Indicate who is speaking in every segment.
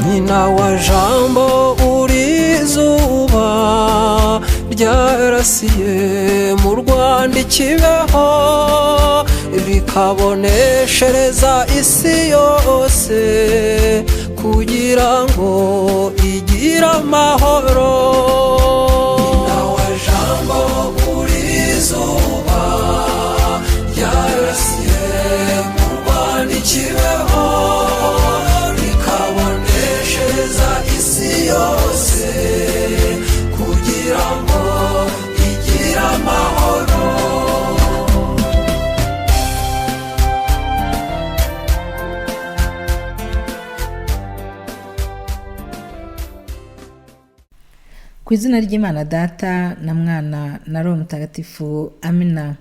Speaker 1: Nyina wa Jambo uri izuba ryarasiye mu Rwanda ikibeho, rikaboneshereza isi yose kugira ngo igire amahoro. Nyina wa Jambo uri izuba ryarasiye mu Rwanda ikibeho, rikaboneshereza isi yose kugira ngo igire amahoro.
Speaker 2: Ku izina ry'Imana Data na Mwana na Roho Mutagatifu, amina.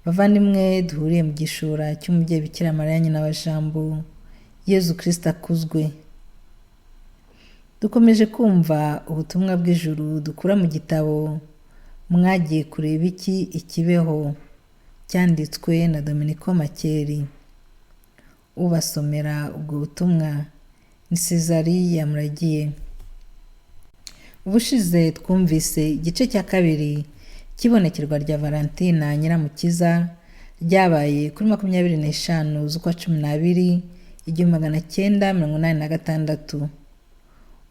Speaker 2: Bavandimwe duhuriye mu gishura cy'umubyeyi Bikira Mariya nyina wa Jambo, Yezu Kristo akuzwe. Dukomeje kumva ubutumwa bw'ijuru dukura mu gitabo Mwagiye kureba iki ikibeho, cyanditswe na Dominiko Makeri. Ubasomera ubwo butumwa ni Cezari Yamuragiye. Ubushize twumvise igice cya kabiri cy'ibonekerwa rya Valentina Nyiramukiza ryabaye kuri 25 z'ukwa 12 1986.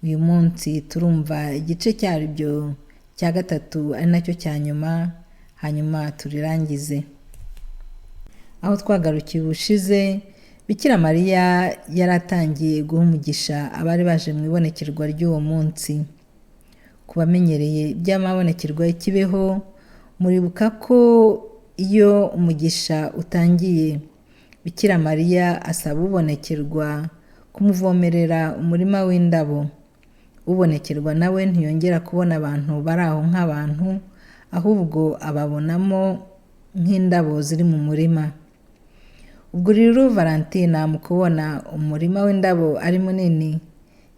Speaker 2: Uyu munsi turumva igice cyaribyo cya gatatu ari nacyo cya nyuma, hanyuma turirangize. Aho twagarukiye ubushize, Bikira Mariya yaratangiye guha umugisha abari baje mu ibonekerwa ry'uwo munsi. Ku bamenyereye iby'amabonekerwa y'ikibeho, muribuka ko iyo umugisha utangiye, Bikira Mariya asaba ubonekerwa kumuvomerera umurima w'indabo. Ubonekerwa nawe ntiyongera kubona abantu bari aho nk'abantu, ahubwo ababonamo nk'indabo ziri mu murima. Ubwo rero Valentina mu kubona umurima w'indabo ari munini,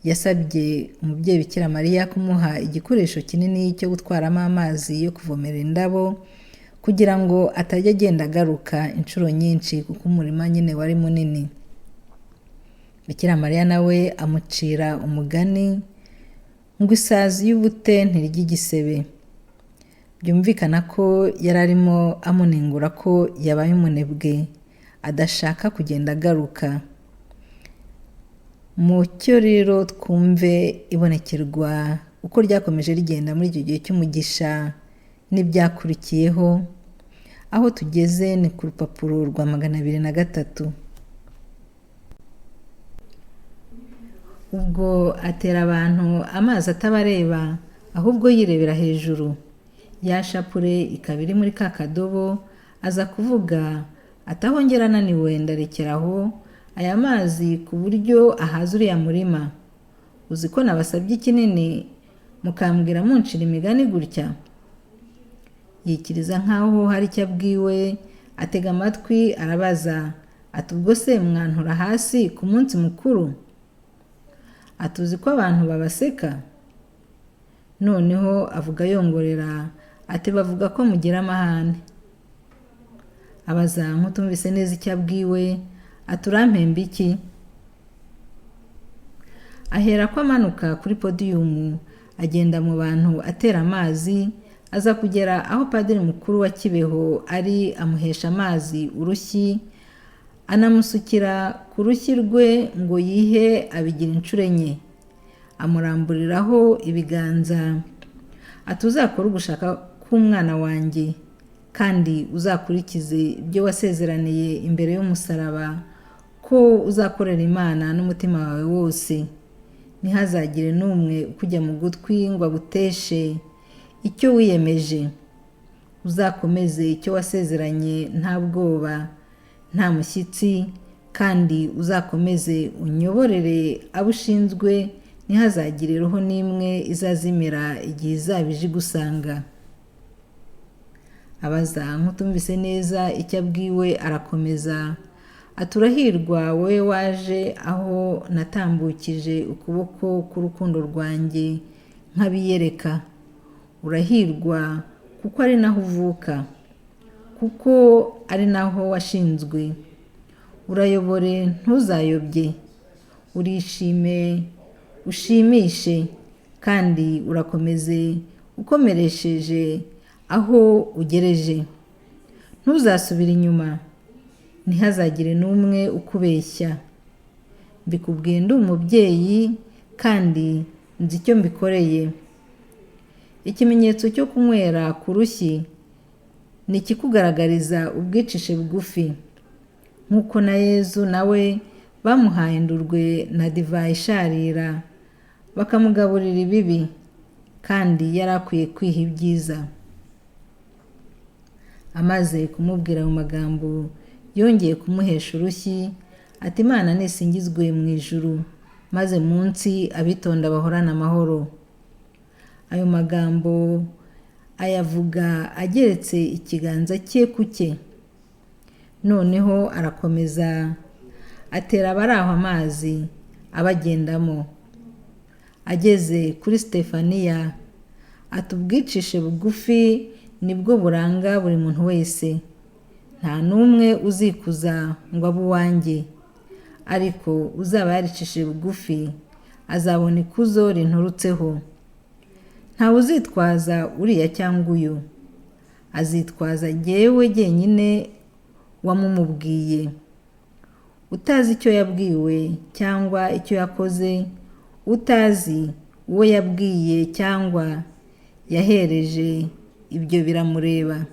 Speaker 2: yasabye umubyeyi Bikira Mariya kumuha igikoresho kinini cyo gutwaramo amazi yo kuvomerera indabo, kugira ngo atajya agenda agaruka inshuro nyinshi kuko umurima nyine wari munini. Bikira Mariya nawe amucira umugani ngo isazi y'ubute ntirya igisebe. Byumvikana ko yari arimo amunengura ko yabaye umunebwe, adashaka kugenda agaruka. Mu cyo rero twumve ibonekerwa uko ryakomeje rigenda muri icyo gihe cy'umugisha n'ibyakurikiyeho. Aho tugeze ni ku rupapuro rwa 203. Ubwo atera abantu amazi atabareba, ahubwo yirebera hejuru. Ya shapure ikaba iri muri ka kadobo, aza kuvuga atahongera ananiwe ndarekera aho aya mazi ku buryo ahaza uriya murima. Uzi ko nabasabye ikinini mukambwira muncira imigani gutya? Yikiriza nkaho hari icyo abwiwe, atega amatwi arabaza ati ubwo se mwantura hasi ku munsi mukuru? Atuzi ko abantu babaseka? Noneho avuga yongorera ati bavuga ko mugira amahane. Abaza nk'utumvise neza icyo abwiwe, ati urampemba iki? Ahera ko amanuka kuri podiyumu, agenda mu bantu atera amazi, aza kugera aho padiri mukuru wa Kibeho ari, amuhesha amazi urushyi, anamusukira ku rushyi rwe ngo yihe, abigira inshuro enye. Amuramburiraho ibiganza ati uzakore ugushaka k'umwana wanjye, kandi uzakurikize ibyo wasezeraniye imbere y'umusaraba, ko uzakorera Imana n'umutima wawe wose. Ntihazagire n'umwe ukujya mu gutwi ngo aguteshe icyo wiyemeje. Uzakomeze icyo wasezeranye nta bwoba, nta mushyitsi, kandi uzakomeze unyoborere abo ushinzwe, ntihazagire roho n'imwe izazimira igihe izaba ije igusanga. Abaza nk'utumvise neza icyo abwiwe, arakomeza ati urahirwa wowe waje aho natambukije ukuboko k'urukundo rwanjye nkabiyereka. Urahirwa kuko ari naho uvuka, kuko ari naho washinzwe. Urayobore ntuzayobye, Urishime, ushimishe, kandi urakomeze ukomeresheje aho ugereje. Ntuzasubire inyuma, ntihazagire n'umwe ukubeshya. Mbikubwiye ndi umubyeyi kandi nzi icyo mbikoreye. Ikimenyetso cyo kunywera ku rushyi ni ikikugaragariza ubwicishe bugufi, nk'uko na Yezu nawe bamuhaye indurwe na divayi isharira, bakamugaburira ibibi, kandi yari akwiye kwiha ibyiza. Amaze kumubwira mu magambo, yongeye kumuhesha urushyi, ati: Imana nisingizwe mu ijuru, maze munsi abitonda bahorane amahoro. Ayo magambo ayavuga ageretse ikiganza cye ku cye. Noneho arakomeza atera abari aho amazi abagendamo. Ageze kuri Sitefaniya ati: ubwicishe bugufi nibwo buranga buri muntu wese. Nta n'umwe uzikuza ngo abe uwanjye, ariko uzaba yaricishije bugufi azabona ikuzo rinturutseho. Ntawe uzitwaza uriya cyangwa uyu, azitwaza jyewe jyenyine wamumubwiye. Utazi icyo yabwiwe cyangwa icyo yakoze, utazi uwo yabwiye cyangwa yahereje, ibyo biramureba.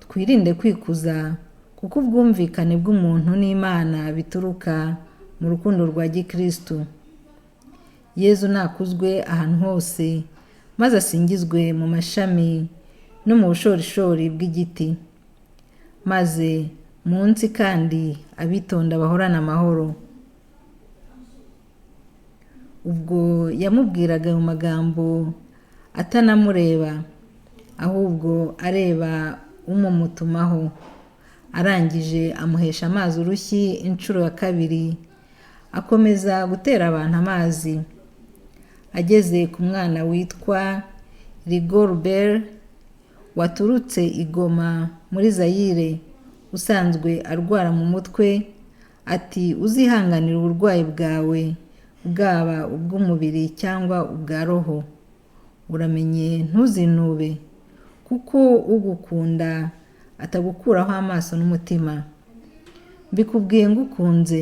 Speaker 2: Twirinde kwikuza, kuko ubwumvikane bw'umuntu n'Imana bituruka mu rukundo rwa Gikristu. Yezu nakuzwe ahantu hose, maze asingizwe mu mashami no mu bushorishori bw'igiti, maze munsi kandi abitonda bahorane amahoro. Ubwo yamubwiraga mu magambo atanamureba, ahubwo areba umumutumaho. Arangije amuhesha amazi urushyi inshuro ya kabiri, akomeza gutera abantu amazi. Ageze ku mwana witwa Rigobert waturutse i Goma muri Zayire, usanzwe arwara mu mutwe, ati: uzihanganira uburwayi bwawe, bwaba ubw'umubiri cyangwa ubwa roho. Uramenye ntuzinube, kuko ugukunda atagukuraho amaso n'umutima. Mbikubwiye ngukunze.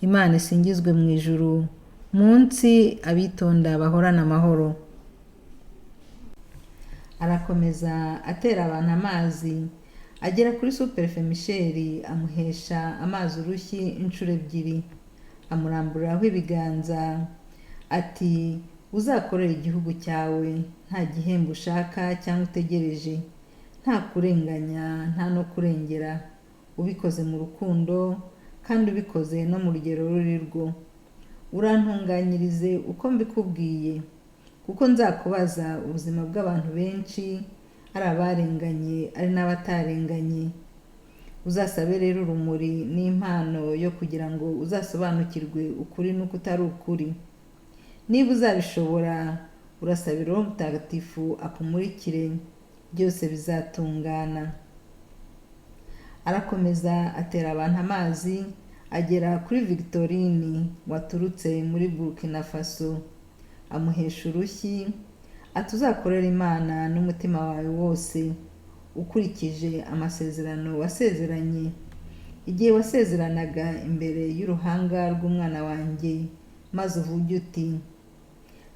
Speaker 2: Imana isingizwe mu ijuru, munsi abitonda bahorana amahoro. Arakomeza atera abantu amazi, agera kuri Superefe Michel, amuhesha amazi urushyi inshuro ebyiri, amuramburiraho ibiganza, ati: uzakorera igihugu cyawe nta gihembo ushaka cyangwa utegereje, nta kurenganya, nta no kurengera, ubikoze mu rukundo kandi ubikoze no mu rugero ruri rwo. Urantunganyirize uko mbikubwiye, kuko nzakubaza ubuzima bw'abantu benshi, ari abarenganye ari n'abatarenganye. Uzasabe rero urumuri n'impano yo kugira ngo uzasobanukirwe ukuri n'uko utari ukuri. Niba uzabishobora, urasabira Roho Mutagatifu akumurikire, byose bizatungana. Arakomeza atera abantu amazi, agera kuri Victorine waturutse muri Burkina Faso, amuhesha urushyi, ati: uzakorera Imana n'umutima wawe wose, ukurikije amasezerano wasezeranye igihe wasezeranaga imbere y'uruhanga rw'umwana wanjye, maze uvuge uti: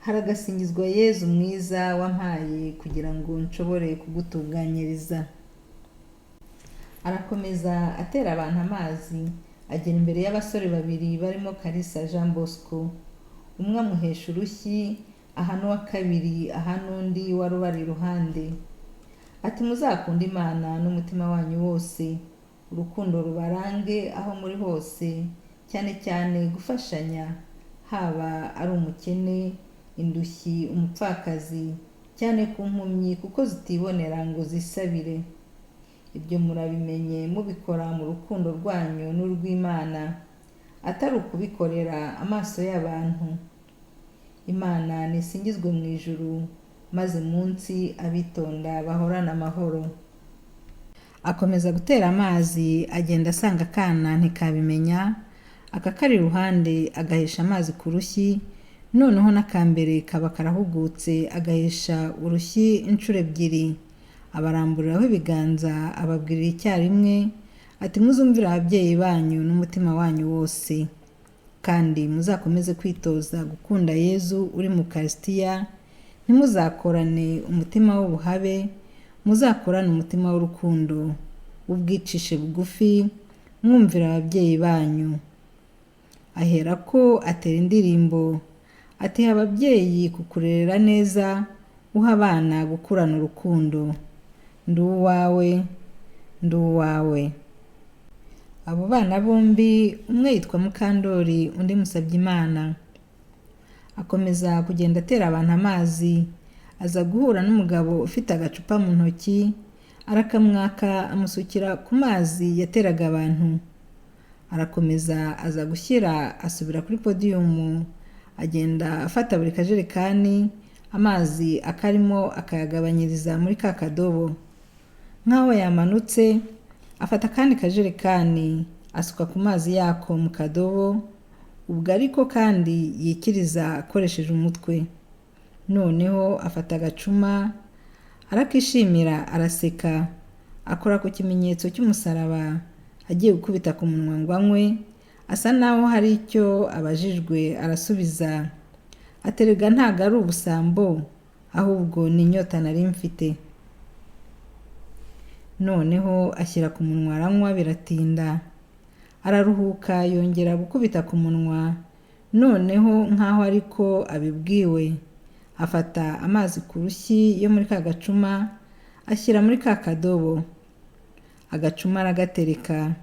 Speaker 2: haragasingizwa Yezu mwiza wampaye kugira ngo nshobore kugutunganyiriza. Arakomeza atera abantu amazi, agera imbere y'abasore babiri barimo Kalisa Jean Bosco. Umwe amuhesha urushyi, aha n'uwa kabiri, aha n'undi wari ubari iruhande. Ati: muzakunde Imana n'umutima wanyu wose, urukundo rubarange aho muri hose, cyane cyane gufashanya, haba ari umukene, indushyi, umupfakazi, cyane ku mpumyi, kuko zitibonera ngo zisabire. Ibyo murabimenye mubikora mu rukundo rwanyu n'urw'Imana, atari ukubikorera amaso y'abantu. Imana nisingizwe mu ijuru, maze munsi abitonda bahorane amahoro. Akomeza gutera amazi, agenda asanga akana ntikabimenya, Akakari iruhande agahesha amazi ku rushyi, noneho n'akambere kaba karahugutse agahesha urushyi inshuro ebyiri. Abaramburiraho ibiganza, ababwirira icyarimwe ati: "Muzumvire ababyeyi banyu n'umutima wanyu wose, kandi muzakomeze kwitoza gukunda Yezu uri mu Ukarisitiya. Ntimuzakorane umutima w'ubuhabe, muzakorane umutima w'urukundo, w'ubwicishe bugufi, mwumvira ababyeyi banyu." Aherako atera indirimbo ati: "Ababyeyi kukurerera neza, uha abana gukurana urukundo. Ndi uwawe, ndi uwawe." Abo bana bombi, umwe yitwa Mukandori, undi Musabyimana. Akomeza kugenda atera abantu amazi, aza guhura n'umugabo ufite agacupa mu ntoki, arakamwaka amusukira ku mazi yateraga abantu. Arakomeza aza gushyira asubira kuri podiyumu, agenda afata buri kajerekani amazi akarimo akayagabanyiriza muri ka kadobo. Nk'aho yamanutse, afata akandi kajerekani asuka ku mazi yako mu kadobo, ubwo ariko kandi yikiriza akoresheje umutwe. Noneho afata agacuma arakishimira, araseka, akora ku kimenyetso cy'umusaraba agiye gukubita ku munwa ngo anywe, asa naho hari icyo abajijwe, arasubiza aterega: "Ntabwo ari ubusambo, ahubwo ni inyota nari mfite." Noneho ashyira ku munwa aranywa, biratinda, araruhuka, yongera gukubita ku munwa. Noneho nk'aho ariko abibwiwe, afata amazi ku rushyi yo muri ka gacuma ashyira muri ka kadobo, agacuma aragatereka,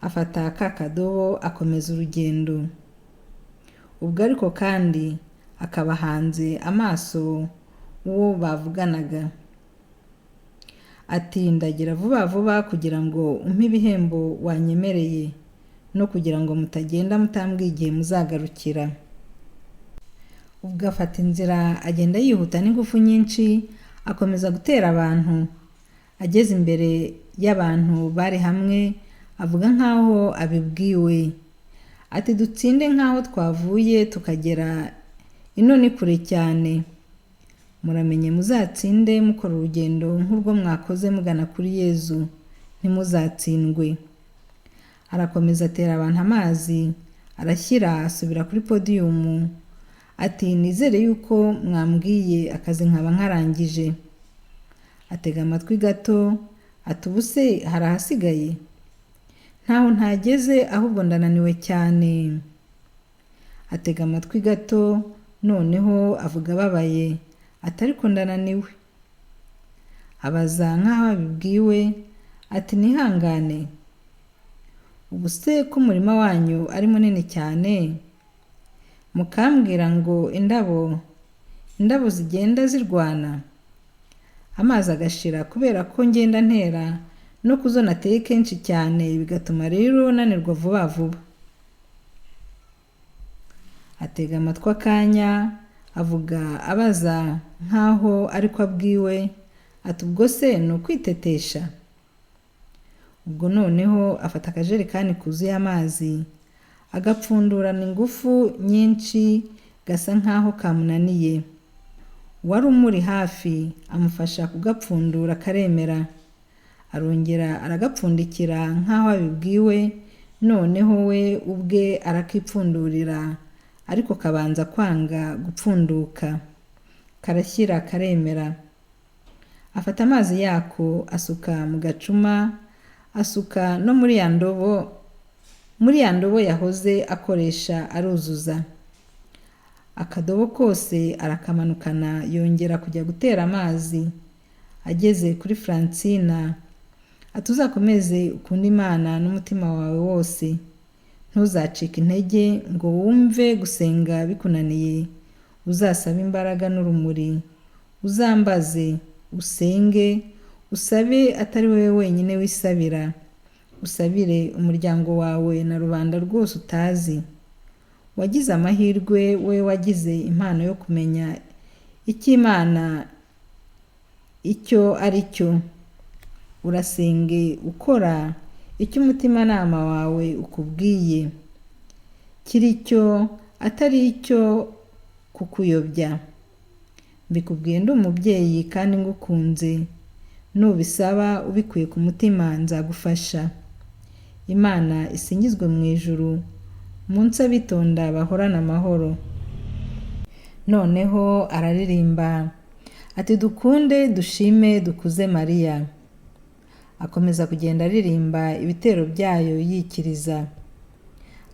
Speaker 2: afata ka kadobo akomeza urugendo. Ubwo ariko kandi akaba ahanze amaso uwo bavuganaga, ati: "Ndagira vuba vuba kugira ngo umpe ibihembo wanyemereye, no kugira ngo mutagenda mutambwiye igihe muzagarukira." Ubwo afata inzira agenda yihuta n'ingufu nyinshi, akomeza gutera abantu. Ageze imbere y'abantu bari hamwe, avuga nk'aho abibwiwe ati: "Dutsinde nk'aho twavuye tukagera ino ni kure cyane. Muramenye muzatsinde mukora urugendo nk'urwo mwakoze mugana kuri Yezu, ntimuzatsindwe." Arakomeza atera abantu amazi, arashyira asubira kuri podiyumu ati: "Nizere yuko mwambwiye akazi nkaba nkarangije." Atega amatwi gato ati: "Ubu se hari ahasigaye? Ntaho ntageze, ahubwo ndananiwe cyane." Atega amatwi gato, noneho avuga ababaye ati: "Ariko ndananiwe." Abaza nk'aho abibwiwe ati: "Nihangane, ubu se ko umurima wanyu ari munini cyane, mukambwira ngo indabo zigenda zirwana, amazi agashira kubera ko ngenda ntera no kuzo nateye kenshi cyane, bigatuma rero nanirwa vuba vuba." Atega amatwi akanya, avuga abaza nk'aho ariko abwiwe ati: "Ubwo se ni ukwitetesha?" Ubwo noneho afata akajerekani kuzuye amazi, agapfundurana ingufu nyinshi, gasa nk'aho kamunaniye. Uwari umuri hafi amufasha kugapfundura, karemera. Arongera aragapfundikira nk'aho abibwiwe, noneho we ubwe arakipfundurira, ariko kabanza kwanga gupfunduka, karashyira karemera. Afata amazi yako asuka mu gacuma, asuka no muri ya ndobo, muri ya ndobo yahoze akoresha, aruzuza akadobo kose, arakamanukana, yongera kujya gutera amazi. Ageze kuri Francina ati: "Uzakomeze ukunde Imana n'umutima wawe wose, ntuzacike intege ngo wumve gusenga bikunaniye. Uzasabe imbaraga n'urumuri, uzambaze, usenge, usabe atari wowe wenyine wisabira, usabire umuryango wawe na rubanda rwose utazi. Wagize amahirwe we wagize impano yo kumenya icyo Imana icyo ari cyo. Urasenge ukora icyo umutimanama wawe ukubwiye." kiri cyo atari icyo kukuyobya. Mbikubwiye ndi umubyeyi kandi ngukunze, nubisaba ubikuye ku mutima nzagufasha. Imana isingizwe mu ijuru, munsi abitonda bahorane amahoro. Noneho araririmba ati dukunde dushime dukuze Mariya. Akomeza kugenda aririmba ibitero byayo yikiriza,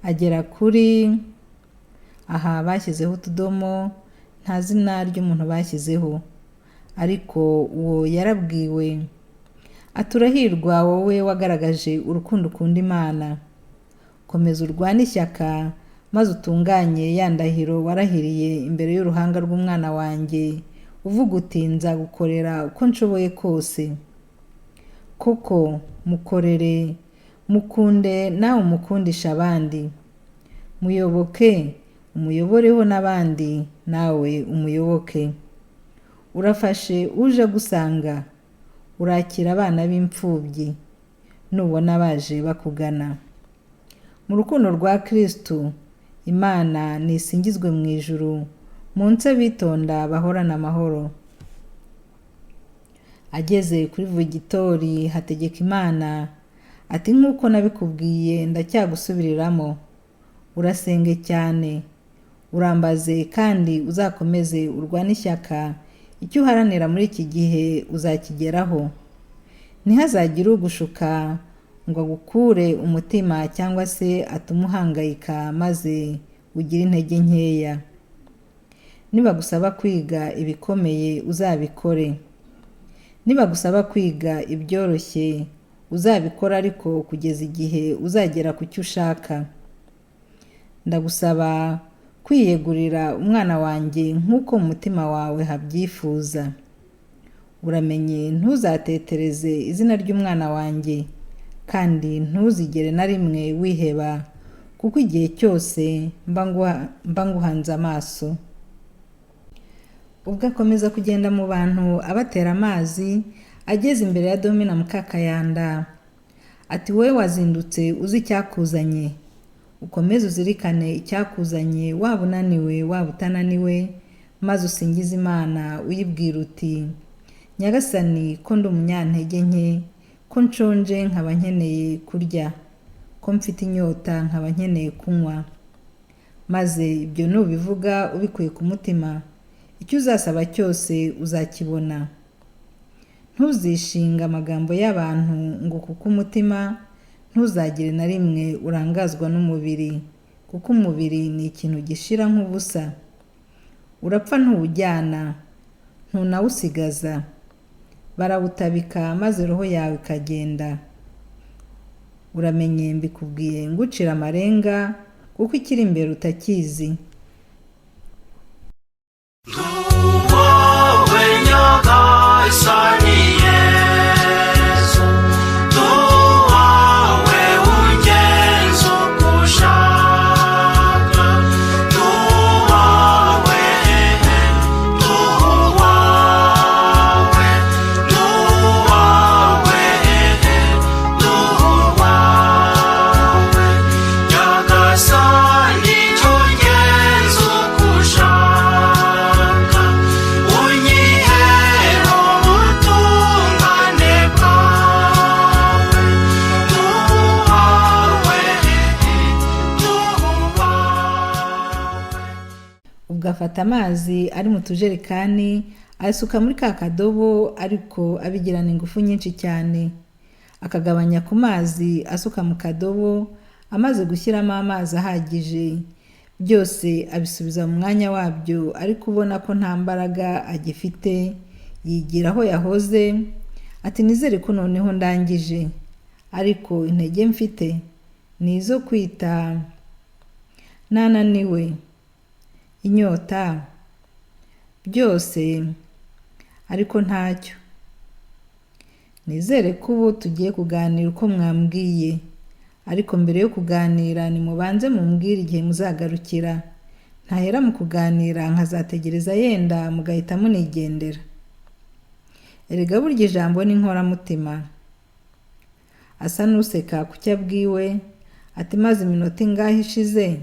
Speaker 2: agera kuri aha bashyizeho utudomo, nta zina ry'umuntu bashyizeho, ariko uwo yarabwiwe ati urahirwa wowe wagaragaje urukundo ukunda Imana, komeza urwane ishyaka maze utunganye ya ndahiro warahiriye imbere y'uruhanga rw'umwana wanjye, uvuga uti nzagukorera uko nshoboye kose. Koko mukorere, mukunde nawe umukundisha abandi, muyoboke umuyoboreho n'abandi nawe umuyoboke. Urafashe uje agusanga, urakira abana b'imfubyi nubona baje bakugana. Mu rukundo rwa Kristu, Imana nisingizwe mu ijuru, munsi abitonda bahorane amahoro. Ageze kuri Vigitori Hategekimana ati nk'uko nabikubwiye ndacyagusubiriramo, urasenge cyane, urambaze kandi uzakomeze urwane ishyaka, icyo uharanira muri iki gihe uzakigeraho. Ntihazagire ugushuka ngo agukure umutima cyangwa se atume uhangayika maze ugire intege nkeya. Nibagusaba kwiga ibikomeye uzabikore, nibagusaba kwiga ibyoroshye uzabikora, ariko kugeza igihe uzagera ku cyo ushaka. Ndagusaba kwiyegurira umwana wanjye nk'uko mu mutima wawe habyifuza. Uramenye ntuzatetereze izina ry'umwana wanjye, kandi ntuzigere na rimwe wiheba, kuko igihe cyose mba nguhanze amaso. Ubwo akomeza kugenda mu bantu abatera amazi, ageze imbere ya Domina Mukakayanda ati wowe wazindutse uzi icyakuzanye, ukomeze uzirikane icyakuzanye, waba unaniwe waba utananiwe, maze usingize Imana uyibwira uti Nyagasani, ko ndi umunyantege nke, ko nshonje nkaba nkeneye kurya, ko mfite inyota nkaba nkeneye kunywa. Maze ibyo nubivuga ubikuye ku mutima, icyo uzasaba cyose uzakibona. Ntuzishinge amagambo y'abantu ngo kuko umutima, ntuzagire na rimwe urangazwa n'umubiri, kuko umubiri ni ikintu gishira nk'ubusa. Urapfa ntuwujyana, ntunawusigaza, barawutabika maze roho yawe ikagenda. Uramenye mbikubwiye ngucira amarenga, kuko ikiri imbere utakizi.
Speaker 1: Wowe Nyagasani Yezu, duhawe ungenza uko ushaka, duhawe, duhawe, duhawe, duhawe, Nyagasani jya ungenza uko ushaka, unyihere ubutungane bwawe, duhawe, duhawe.
Speaker 2: Ubwo afata amazi ari mu tujerekani ayasuka muri ka kadobo, ariko abigirana ingufu nyinshi cyane, akagabanya ku mazi asuka mu kadobo. Amaze gushyiramo amazi ahagije, byose abisubiza mu mwanya wabyo, ariko ubona ko nta mbaraga agifite, yigira aho yahoze ati nizere ko noneho ndangije, ariko intege mfite ni izo kwita nananiwe, inyota, byose, ariko ntacyo. Nizere ko ubu tugiye kuganira uko mwambwiye, ariko mbere yo kuganira nimubanze mumbwire igihe muzagarukira. Ntahera mu kuganira nkazategereza yenda mugahita munigendera. Erega burya ijambo ni inkoramutima. Asa n'useka ku cyo abwiwe, ati maze iminota ingahe ishize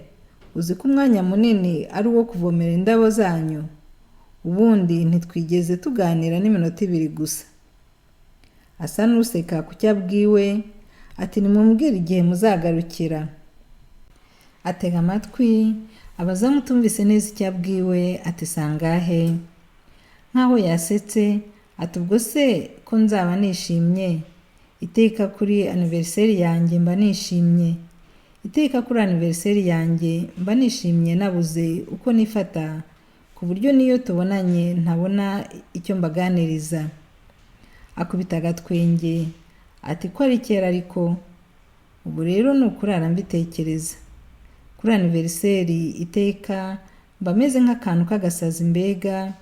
Speaker 2: Uzi ko umwanya munini ari uwo kuvomera indabo zanyu? Ubundi ntitwigeze tuganira n'iminota 2 gusa. Asa n'useka ku cyo abwiwe, ati nimumbwire igihe muzagarukira. Atega amatwi, abaza nk'utumvise neza icyo abwiwe, ati sangahe? Nk'aho yasetse, ati ubwo se ko nzaba nishimye? Iteka kuri aniveriseri yanjye mba nishimye. Iteka kuri aniveriseri yanjye mba nishimye nabuze uko nifata, ku buryo n'iyo tubonanye ntabona icyo mbaganiriza. Akubita agatwenge, ati ko ari kera ariko. Ubu rero ni ukurara mbitekereza. Kuri aniveriseri iteka mba meze nk'akantu k'agasazi mbega,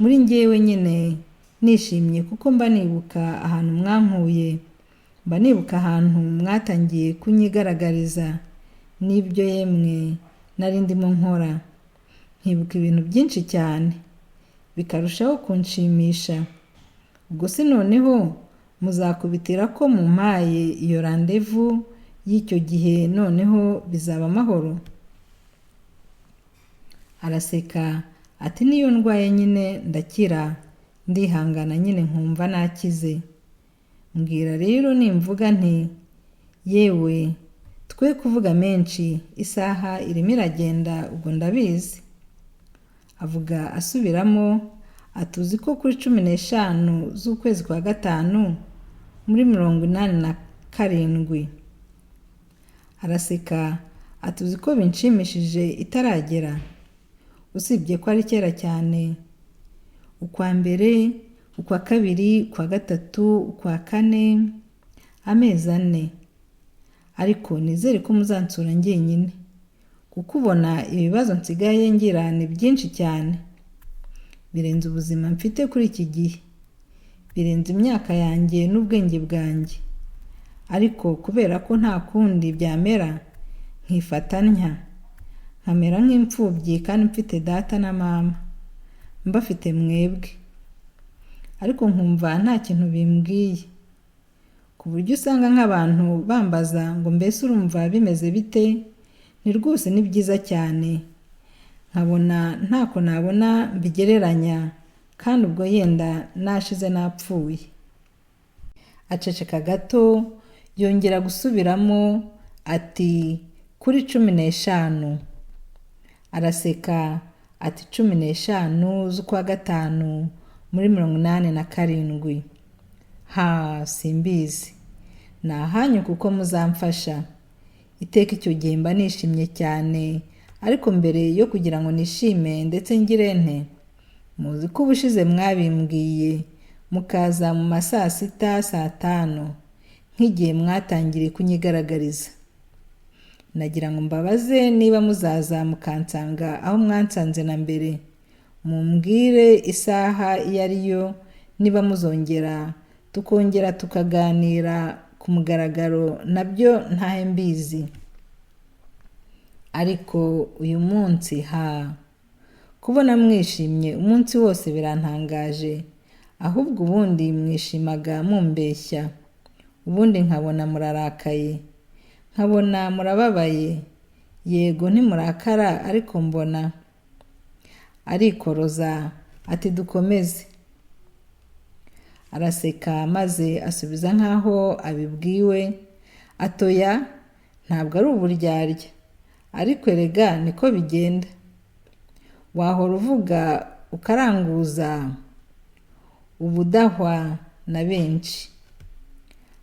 Speaker 2: muri njyewe nyine nishimye kuko mba nibuka ahantu mwankuye, mba nibuka ahantu mwatangiye kunyigaragariza n'ibyo yemwe nari ndimo nkora. Nkibuka ibintu byinshi cyane, bikarushaho kunshimisha. Ubwo se noneho muzakubitira ko mumpaye iyo randevu y'icyo gihe, noneho bizaba amahoro? Araseka ati niyo ndwaye nyine ndakira, ndihangana nyine nkumva nakize. Mbwira rero nimvuga nti yewe twe kuvuga menshi, isaha irimo iragenda ubwo ndabizi. Avuga asubiramo atuzi ko kuri 15 z'ukwezi kwa 5 muri 87. Araseka atuzi ko binshimishije itaragera, usibye ko ari kera cyane. Ukwa mbere, ukwa kabiri, ukwa gatatu, ukwa kane, amezi 4. Ariko nizere ko muzansura njyenyine, kuko ubona ibibazo nsigaye ngira ni byinshi cyane. Birenze ubuzima mfite kuri iki gihe, birenze imyaka yanjye n'ubwenge bwanjye. Ariko kubera ko nta kundi byamera, nkifata ntya, nkamera nk'imfubyi kandi mfite data na mama, mbafite mwebwe. Ariko nkumva nta kintu bimbwiye, ku buryo usanga nk'abantu bambaza ngo mbese urumva bimeze bite? Ni rwose ni byiza cyane. Nkabona ntako nabona mbigereranya, kandi ubwo yenda nashize napfuye. Aceceka gato, yongera gusubiramo ati kuri 15. Araseka ati 15 z'ukwa 5 muri 87. Ha, simbizi. Ni ahanyu kuko muzamfasha. Iteka icyo gihe mba nishimye cyane, ariko mbere yo kugira ngo nishime ndetse ngire nte, muzi ko ubushize mwabimbwiye mukaza mu ma saa 6, saa 5, nk'igihe mwatangiriye kunyigaragariza. Nagira ngo mbabaze niba muzaza mukansanga aho mwansanze na mbere, mumbwire isaha iyo ari yo, niba muzongera tukongera tukaganira ku mugaragaro, nabyo ntahe mbizi. Ariko uyu munsi ha, kubona mwishimye umunsi wose birantangaje. Ahubwo ubundi mwishimaga mumbeshya, ubundi nkabona murarakaye, nkabona murababaye. Yego ntimurakara, ariko mbona. Arikoroza ati dukomeze. Araseka maze asubiza nk'aho abibwiwe, atoya ntabwo ari uburyarya, ariko erega niko bigenda. Wahora uvuga ukaranguza, ubudahwa na benshi.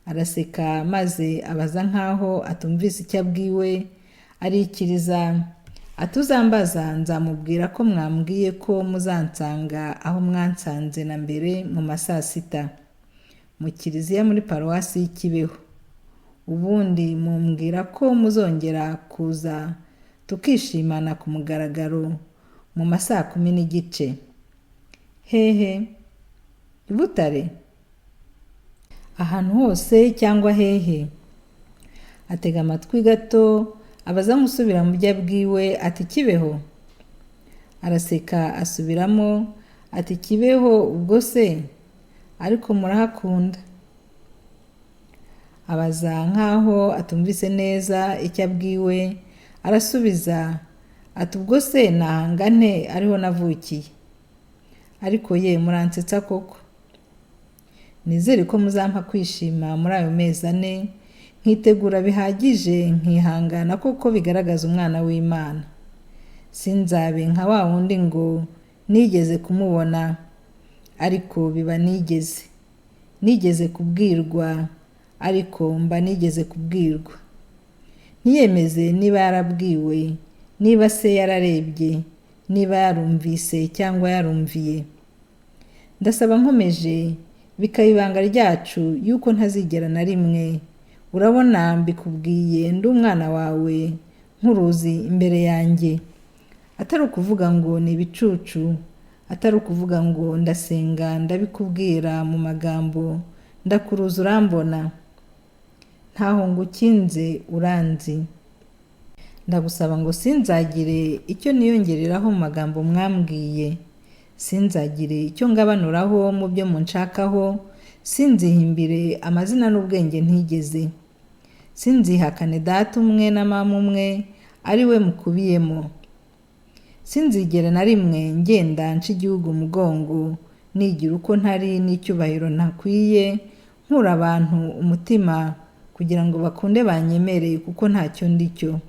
Speaker 2: Araseka maze abaza nk'aho atumvise icyo abwiwe, arikiriza atuzambaza nzamubwira ko mwambwiye ko muzansanga aho mwansanze na mbere mu ma saa 6, mu kiliziya muri paruwasi y'Ikibeho. Ubundi mumbwira ko muzongera kuza tukishimana ku mugaragaro mu ma saa 10:15. Hehe? I Butare? Ahantu hose cyangwa hehe? Atega amatwi gato, abaza nk'usubira mu byo abwiwe, ati Kibeho? Araseka asubiramo ati Kibeho ubwo se? Ariko murahakunda. Abaza nk'aho atumvise neza icyo abwiwe, arasubiza Ati ubwo se nahanga nte ariho navukiye? Ariko ye muransetsa koko. Nizere ko muzampa kwishima muri ayo mezi 4, nkitegura bihagije, nkihangana koko bigaragaza umwana w'Imana. Sinzabe nka wa wundi ngo nigeze kumubona, ariko biba nigeze. Nigeze kubwirwa, ariko mba nigeze kubwirwa. Ntiyemeze niba yarabwiwe, niba se yararebye, niba yarumvise cyangwa yarumviye. Ndasaba nkomeje, bikaba ibanga ryacu yuko ntazigera na rimwe. Urabona mbikubwiye ndi umwana wawe nkuruzi imbere yanjye. Atari ukuvuga ngo ni ibicucu, atari ukuvuga ngo ndasenga ndabikubwira mu magambo, ndakuruza urambona. Ntaho ngukinze uranzi. Ndagusaba ngo sinzagire icyo niyongereraho mu magambo mwambwiye, sinzagire icyo ngabanuraho mu byo munshakaho, sinzihimbire amazina n'ubwenge ntigeze. Sinzihakane data umwe na mama umwe ari we mukubiyemo. Sinzigere na rimwe ngenda nca igihugu umugongo, nigira uko ntari n'icyubahiro ntakwiye, nkura abantu umutima kugira ngo bakunde banyemere kuko ntacyo ndi cyo.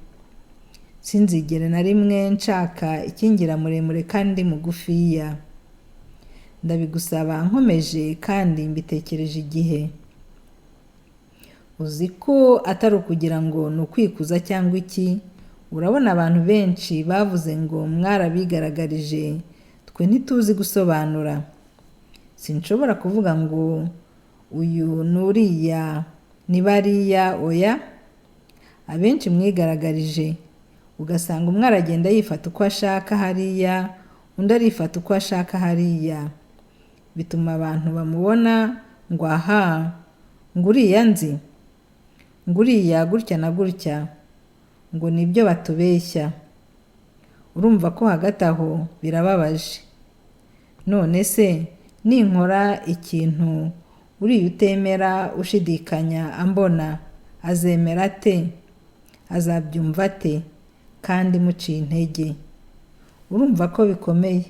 Speaker 2: Sinzigere na rimwe nshaka ikingira muremure kandi mugufiya. Ndabigusaba nkomeje kandi mbitekereje igihe. Uzi ko atari ukugira ngo ni ukwikuza cyangwa iki, urabona abantu benshi bavuze ngo mwarabigaragarije, twe ntituzi gusobanura. Sinshobora kuvuga ngo uyu n'uriya ni bariya, oya. Abenshi mwigaragarije, ugasanga umwe aragenda yifata uko ashaka hariya, undi arifata uko ashaka hariya. Bituma abantu bamubona ngo aha, ngo uriya nzi, ngo uriya gutya na gutya, ngo nibyo batubeshya. Urumva ko hagati aho birababaje. None se ninkora ikintu uriya utemera ushidikanya ambona, azemera ate? Azabyumva ate? Kandi muciye intege. Urumva ko bikomeye.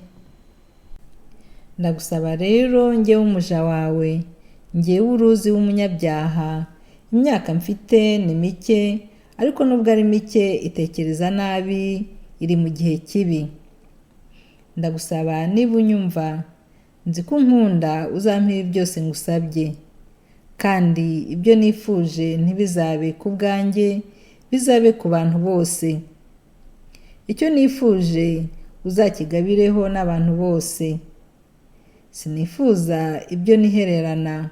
Speaker 2: Ndagusaba rero njyewe umuja wawe, njyewe uruzi w'umunyabyaha, imyaka mfite ni mike, ariko nubwo ari mike itekereza nabi, iri mu gihe kibi. Ndagusaba niba unyumva, nzi ko unkunda uzampa ibi byose ngusabye, kandi ibyo nifuje ntibizabe ku bwanjye, bizabe ku bantu bose. Icyo nifuje uzakigabireho n'abantu bose. Sinifuza ibyo nihererana,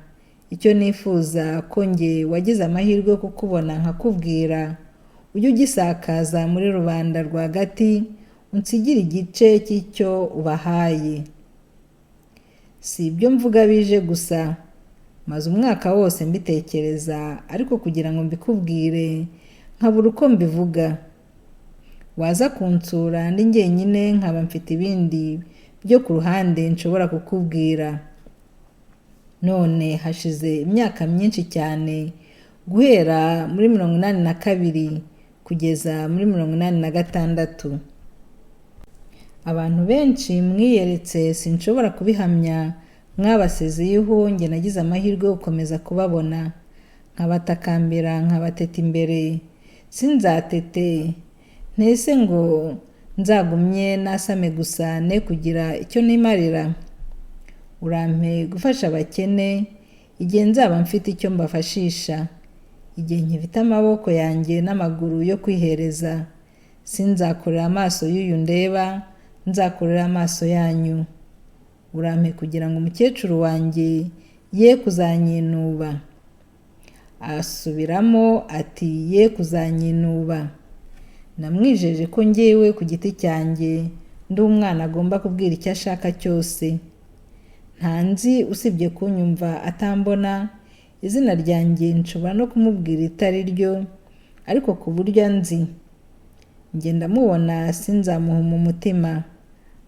Speaker 2: icyo nifuza ko njye wagize amahirwe yo kukubona nkakubwira, ujye ugisakaza muri rubanda rwagati, unsigire igice cy'icyo ubahaye. Si ibyo mvuga bije gusa, maze umwaka wose mbitekereza, ariko kugira ngo mbikubwire nkabura uko mbivuga. Waza kunsura ndi njyenyine nkaba mfite ibindi byo ku ruhande nshobora kukubwira. None hashize imyaka myinshi cyane, guhera muri 82 kugeza muri 86. Abantu benshi mwiyeretse sinshobora kubihamya, mwabasezeyeho njye nagize amahirwe yo gukomeza kubabona, nkabatakambira nkabateta imbere, sinzatete ntese ngo nzagumye nasame gusa ne kugira icyo nimarira. Urampe gufasha abakene igihe nzaba mfite icyo mbafashisha, igihe nkifite amaboko yanjye n'amaguru yo kwihereza. Sinzakorera amaso y'uyu ndeba, nzakorera amaso yanyu. Urampe kugira ngo umukecuru wanjye ye kuzanyinuba. Asubiramo ati ye kuzanyinuba. Namwijeje ko njyewe ku giti cyanjye ndi umwana agomba kubwira icyo ashaka cyose. Ntanzi usibye kunyumva atambona, izina ryanjye nshobora no kumubwira itari ryo, ariko ku buryo anzi. Njye ndamubona sinzamuhuma umutima,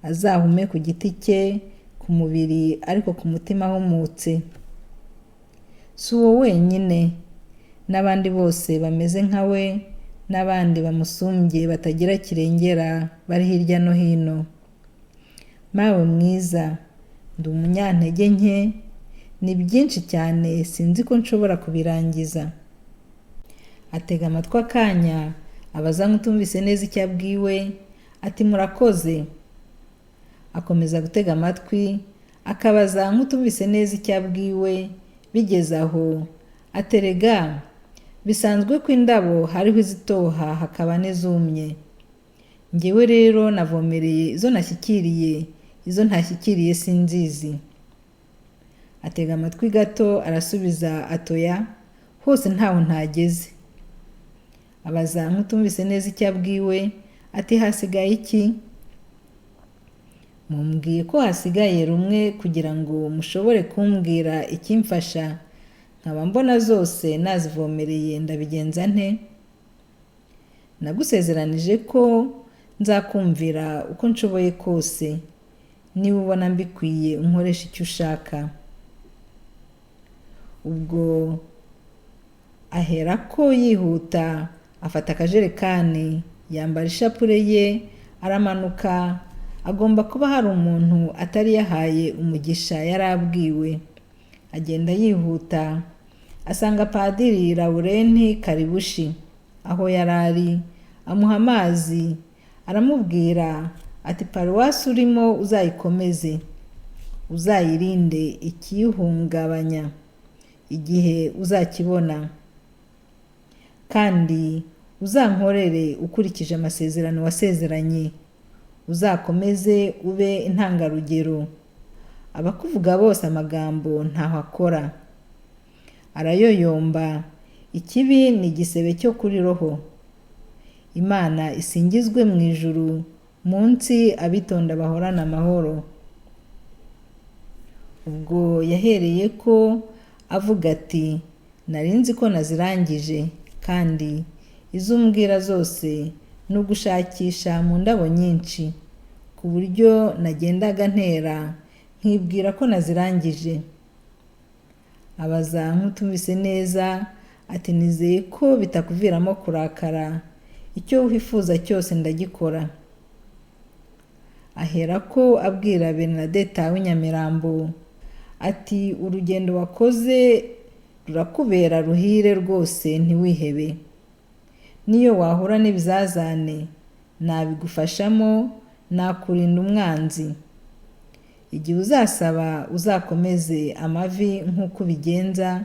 Speaker 2: azahume ku giti cye, ku mubiri ariko ku mutima ahumutse. Si uwo wenyine, n'abandi bose bameze nka we n'abandi bamusumbye batagira kirengera bari hirya no hino. Mawe mwiza, ndi umunyantege nke, ni byinshi cyane sinzi ko nshobora kubirangiza. Atega amatwi akanya, abaza nk'utumvise neza icyo abwiwe, ati murakoze. Akomeza gutega amatwi, akabaza nk'utumvise neza icyo abwiwe, bigeze aho aterega bisanzwe ko indabo hariho izitoha hakaba n'izumye. Njyewe rero navomereye izo nashyikiriye, izo ntashyikiriye sinzizi. Atega amatwi gato arasubiza atoya, hose ntaho ntageze. Abaza nk'utumvise neza icyo abwiwe, ati hasigaye iki? Mumbwiye ko hasigaye rumwe kugira ngo mushobore kumbwira ikimfasha, nkaba mbona zose nazivomereye ndabigenza nte? Nagusezeranije ko nzakumvira uko nshoboye kose, niba ubona mbikwiye unkoreshe icyo ushaka. Ubwo aherako yihuta afata akajerekani, yambara ishapure ye, aramanuka. Agomba kuba hari umuntu atari yahaye umugisha yari abwiwe. Agenda yihuta asanga Padiri Lawurenti Karibushi aho yari ari, amuha amazi, aramubwira ati paruwasi urimo uzayikomeze, uzayirinde ikiyihungabanya igihe uzakibona, kandi uzankorere ukurikije amasezerano wasezeranye, uzakomeze ube intangarugero. Abakuvuga bose amagambo ntaho akora, arayoyomba. Ikibi ni igisebe cyo kuri roho. Imana isingizwe mu ijuru, munsi abitonda bahorana amahoro. Ubwo yahereye ko avuga ati nari nzi ko nazirangije, kandi izo umbwira zose ni ugushakisha mu ndabo nyinshi, ku buryo nagendaga ntera nkibwira ko nazirangije. Abaza nk'utumvise neza ati nizeye ko bitakuviramo kurakara, icyo wifuza cyose ndagikora. Ahera ko abwira Bernadette w'inyamirambo ati urugendo wakoze rurakubera ruhire rwose, ntiwihebe. Niyo wahura n'ibizazane nabigufashamo, nakurinda umwanzi. Igihe uzasaba uzakomeze amavi nk'uko ubigenza,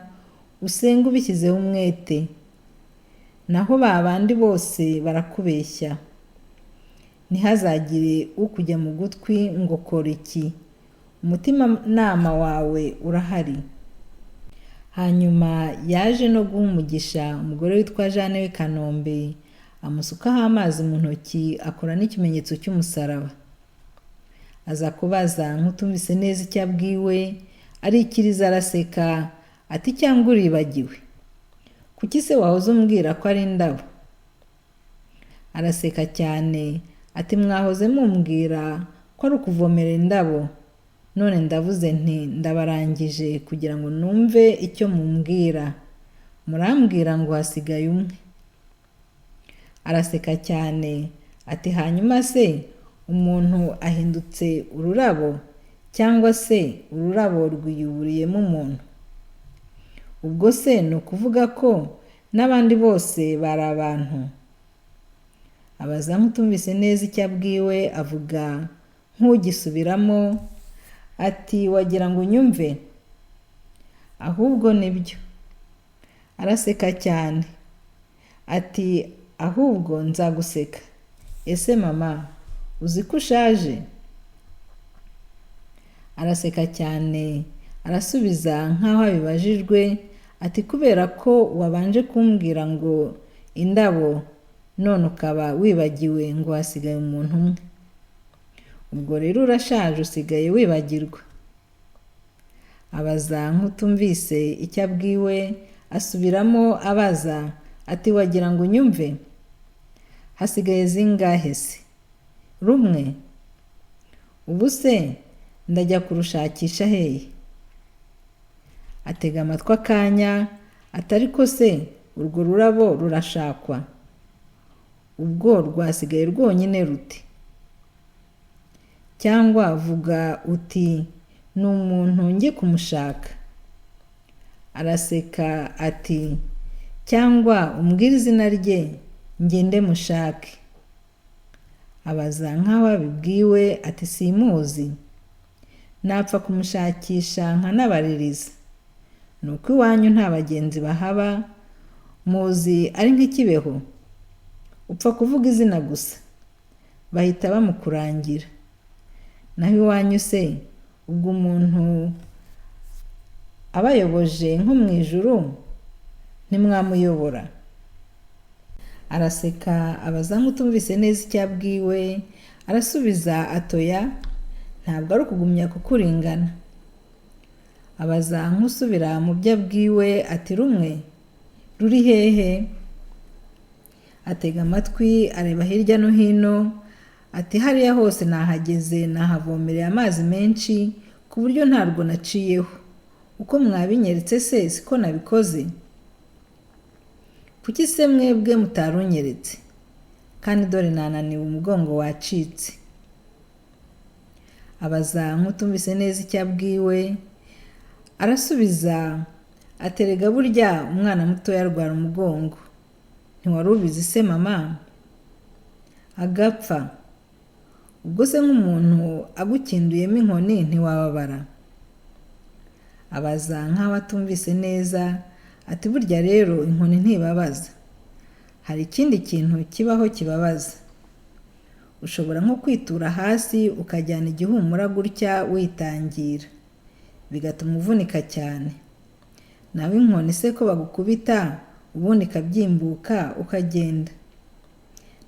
Speaker 2: usenge ubishyizeho umwete. Naho ba bandi bose barakubeshya. Ntihazagire ukujya mu gutwi ngo kora iki, umutimanama wawe urahari. Hanyuma yaje no guha umugisha umugore witwa Jeanne w'i Kanombe, amusukaho amazi mu ntoki, akora n'ikimenyetso cy'umusaraba. Aza kubaza nk'utumvise neza icyo abwiwe, arikiriza araseka ati cyangwa uribagiwe, kuki se wahoze umbwira ko ari indabo? Araseka cyane ati mwahoze mumbwira ko ari ukuvomera indabo, none ndavuze nti ndabarangije kugira ngo numve icyo mumbwira, murambwira ngo hasigaye umwe. Araseka cyane ati hanyuma se umuntu ahindutse ururabo, cyangwa se ururabo rwiyuburiyemo umuntu? Ubwo se ni ukuvuga ko n'abandi bose bari abantu? Abaza nk'utumvise neza icyo abwiwe, avuga nk'ugisubiramo ati wagira ngo unyumve, ahubwo nibyo. Araseka cyane ati ahubwo nzaguseka. Ese mama uzi ko ushaje? Araseka cyane arasubiza nk'aho abibajijwe ati kubera ko wabanje kumbwira ngo indabo, none ukaba wibagiwe ngo hasigaye umuntu umwe. Ubwo rero urashaje usigaye wibagirwa. Abaza nk'utumvise icyo abwiwe, asubiramo abaza ati wagira ngo unyumve, hasigaye zingahe se? Rumwe? Ubu se ndajya kurushakisha hehe? Atega amatwi akanya, atari ko se urwo rurabo rurashakwa? Ubwo rwasigaye rwonyine rute? Cyangwa vuga uti ni umuntu njye kumushaka. Araseka ati cyangwa umbwire izina rye ngende mushake. Abaza nk'aho abibwiwe ati simuzi, napfa kumushakisha nkanabaririza. Ni uko iwanyu nta bagenzi bahaba, muzi ari nk'ikibeho, upfa kuvuga izina gusa bahita bamukurangira. Naho iwanyu se ubwo umuntu abayoboje nko mu ijuru ntimwamuyobora? Araseka abaza nk'utumvise neza icyo abwiwe, arasubiza atoya ntabwo ari ukugumya kukuringana. Abaza nk'usubira mu byo abwiwe ati rumwe ruri hehe? Atega amatwi areba hirya no hino ati hariya hose nahageze, nahavomereye amazi menshi ku buryo ntarwo naciyeho. Uko mwabinyeretse se siko nabikoze? Kuki se mwebwe mutarunyeretse? Kandi dore nananiwe, umugongo wacitse. Abaza nk'utumvise neza icyo abwiwe, arasubiza aterega burya umwana mutoya arwara umugongo, ntiwari ubizi se mama? Agapfa. Ubwo se nk'umuntu agukinduyemo inkoni ntiwababara? Abaza nk'aho atumvise neza ati burya rero inkoni ntibabaza, hari ikindi kintu kibaho kibabaza. Ushobora nko kwitura hasi ukajyana igihumura gutya witangira, bigatuma uvunika cyane. Nawe inkoni se ko bagukubita ubundi ikabyimbuka ukagenda.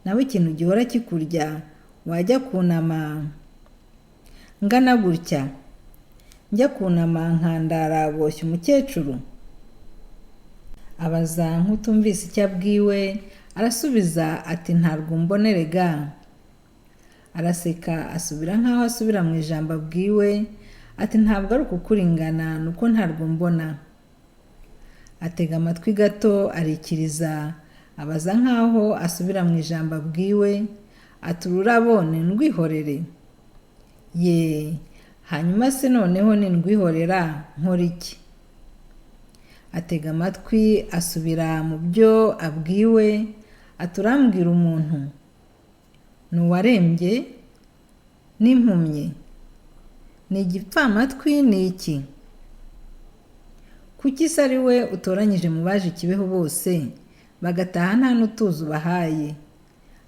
Speaker 2: Nawe ikintu gihora kikurya wajya kunama ngana gutya, njya kunama nkandara boshye umukecuru. Abaza nk'utumvise icyo abwiwe, arasubiza ati ntarwo mbonerega. Araseka asubira nk'aho asubira mu ijambo abwiwe ati ntabwo ari ukukuringana, ni uko ntarwo mbona. Atega amatwi gato arikiriza, abaza nk'aho asubira mu ijambo abwiwe ati ururabo ni ndwihorere. Ye hanyuma se noneho ni ndwihorera nkora iki? Atega amatwi asubira mu byo abwiwe ati urambwira umuntu ni uwarembye n'impumyi, ni igipfamatwi, ni iki? Kuki se ari we utoranyije mu baje Kibeho bose bagataha nta n'utuzi ubahaye,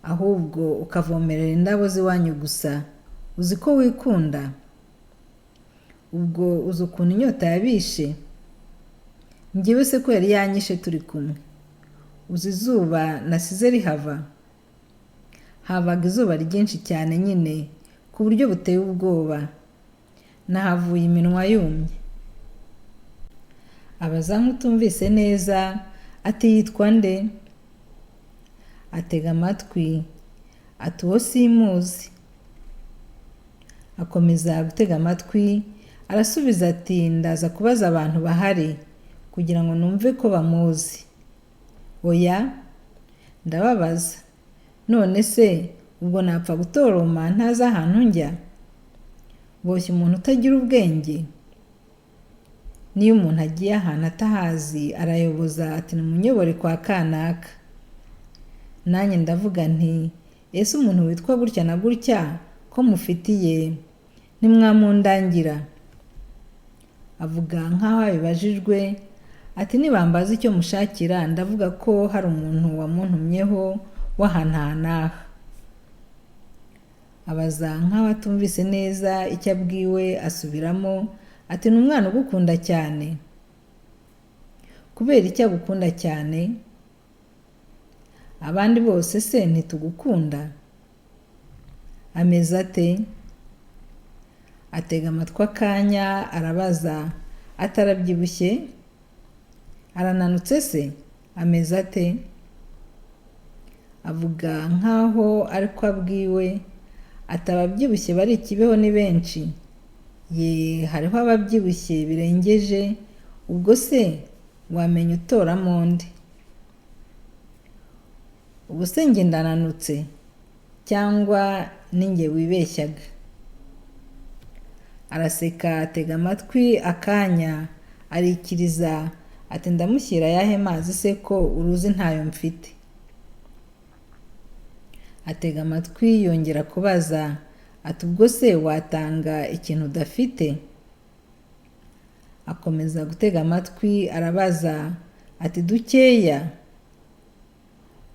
Speaker 2: ahubwo ukavomerera indabo z'iwanyu gusa? Uzi ko wikunda? Ubwo uzi ukuntu inyota yabishe? Njyewe se ko yari yanyishe turi kumwe. Uzi izuba nasize rihava? Havaga izuba ryinshi cyane nyine ku buryo buteye ubwoba, nahavuye iminwa yumye. Abaza nk'utumvise neza ati yitwa nde? Atega amatwi ati uwo simuzi. Akomeza gutega amatwi arasubiza ati ndaza kubaza abantu bahari kugira ngo numve ko bamuzi. Oya ndababaza, none se ubwo napfa gutoroma ntazi ahantu njya? Boshye umuntu utagira ubwenge. Niyo umuntu agiye ahantu atahazi arayoboza ati nimunyobore kwa kanaka. Nanjye ndavuga nti ese umuntu witwa gutya na gutya ko mufitiye ntimwamundangira? Avuga nk'aho abibajijwe ati nibambaza icyo mushakira ndavuga ko hari umuntu wamuntumyeho w'ahantu aha n'aha. Abaza nk'aho atumvise neza icyo abwiwe, asubiramo ati ni umwana ugukunda cyane. Kubera icyo agukunda cyane? Abandi bose se ntitugukunda? Ameze ate? Atega amatwi akanya arabaza ati arabyibushye? Arananutse se? Ameze ate? Avuga nk'aho ariko abwiwe ati ababyibushye bari i Kibeho ni benshi. Ye hariho ababyibushye birengeje, ubwo se wamenya utoramo nde? Ubu se njye ndananutse cyangwa ni njye wibeshyaga? Araseka, atega amatwi akanya, arikiriza ati: "Ndamushyira ayahe mazi se ko uruzi ntayo mfite?" Atega amatwi, yongera kubaza ati: "Ubwo se watanga ikintu udafite?" Akomeza gutega amatwi, arabaza ati: "Dukeya?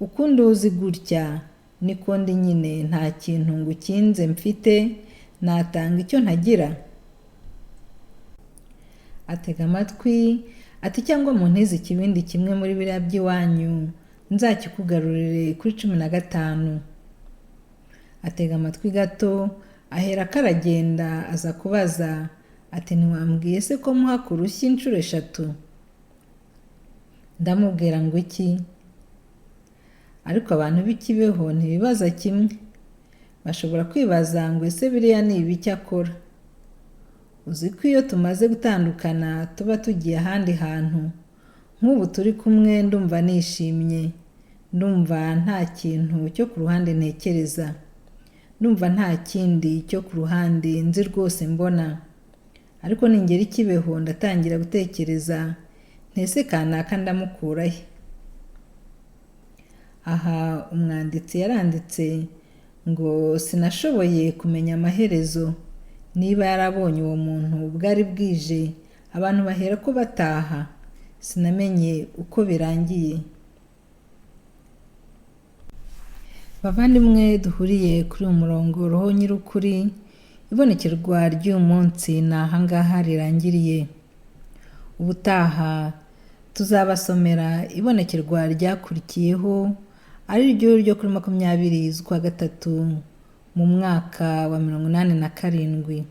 Speaker 2: Ukundi uzi gutya niko ndi nyine, nta kintu ngukinze mfite, natanga icyo ntagira?" Atega amatwi ati: "Cyangwa muntize ikibindi kimwe muri biriya by'iwanyu, nzakikugarurire kuri 15." Atega amatwi gato, ahera ko aragenda, aza kubaza ati: "Ntiwambwiye se ko muha ku rushyi inshuro 3?" Ndamubwira ngo iki? Ariko abantu b'Ikibeho ntibibaza kimwe. Bashobora kwibaza ngo: "Ese biriya ni ibiki akora?" Uzi ko iyo tumaze gutandukana tuba tugiye ahandi hantu. Nk'ubu turi kumwe, ndumva nishimye, ndumva nta kintu cyo ku ruhande ntekereza, ndumva nta kindi cyo ku ruhande nzi rwose mbona. Ariko ningera i Kibeho ndatangira gutekereza ntese: "Kanaka ndamukura he?" Aha umwanditsi yaranditse ngo: "Sinashoboye kumenya amaherezo niba yarabonye uwo muntu. Bwari bwije, abantu bahera ko bataha, sinamenye uko birangiye." Bavandimwe duhuriye kuri uyu murongo Roho Nyir'ukuri, ibonekerwa ry'uyu munsi ni ahangaha rirangiriye. Ubutaha tuzabasomera ibonekerwa ryakurikiyeho, ari ryo ryo kuri 20 z'ukwa gatatu mu mwaka wa 87.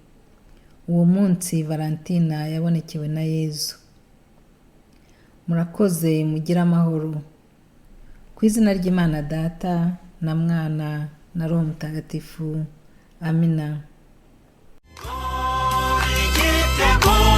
Speaker 2: Uwo munsi Valentina yabonekewe na Yezu. Murakoze, mugire amahoro. Ku izina ry'Imana Data na Mwana na Roho Mutagatifu. Amina.
Speaker 1: Igitego.